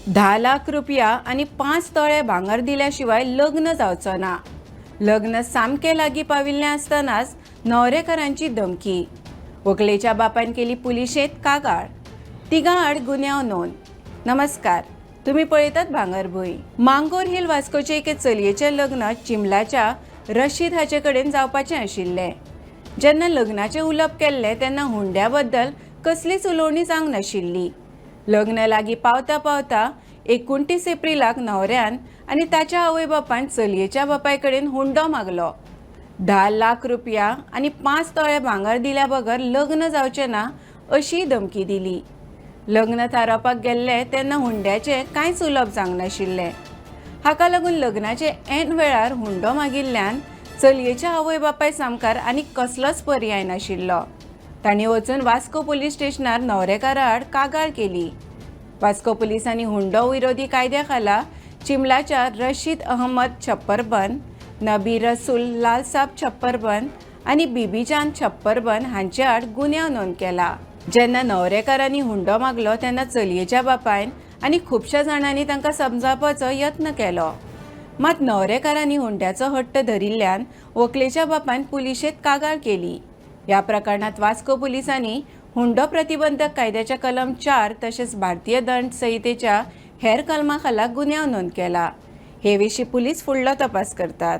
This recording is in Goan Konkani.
10 लाख रुपया आनी 5 तोळे भांगर दिल्या शिवाय लग्न जावचो ना. लग्न सामकें लागीं पाविल्लें आसतनाच न्हवरेकारांची धमकी. व्हंकलेच्या बापायन केली पुलिशेंत कागाळ, तिगां आड गुन्यांव नोंद. नमस्कार, तुम्ही पळयतात भांगरभूंय. मांगोर हिल वास्कोचे एके चलयेचें लग्न चिंबलाच्या रशीद हाचे कडेन जावपाचें आशिल्लें. जेन्ना लग्नाचें उलोवप केल्लें तेन्ना हुंड्या बद्दल कसलीच उलोवणी जावंक नाशिल्ली. लग्न लागीं पावता पावता 29 एप्रिलाक न्हवऱ्यान आनी ताच्या आवय बापायन चलयेच्या बापाय कडेन हुंडो मागलो. 10 लाख रुपया आनी 5 तोळे भांगर दिल्या बगर लग्न जावचें ना अशी धमकी दिली. लग्न थारावपाक गेल्ले तेन्ना हुंड्याचें कांयच उलोवप जावंक नाशिल्लें. हाका लागून लग्नाचे ऐन वेळार हुंडो मागिल्ल्यान चलयेच्या आवय बापाय सामकार आनी कसलोच पर्याय नाशिल्लो. तांणी वचून वास्को पुलीस स्टेशनार न्हवरेकारा आड कागाळ केली. वास्को पुलिसांनी हुंडो विरोधी कायद्या खाला चिंबलाच्या रशीद अहमद छप्परबन, नबी रसूल लालसाब छप्परबन आनी बीबीजान छप्परबन हांचे आड गुन्यांव नोंद केला. जेन्ना न्हवरेकारांनी हुंडो मागलो तेन्ना चलयेच्या बापायन आनी खुबश्या जाणांनी तांकां समजावपाचो यत्न केलो. मात न्हवरेकारांनी हुंड्याचो हट्ट धरिल्ल्यान व्हंकलेच्या बापायन पुलिशेंत कागाळ केली. ह्या प्रकरणांत वास्को पुलिसांनी हुंडो प्रतिबंधक कायद्याच्या कलम 4 तशेंच भारतीय दंड संहितेच्या हेर कलमा खाला गुन्यांव नोंद केला. हे विशीं पुलीस फुडलो तपास करतात.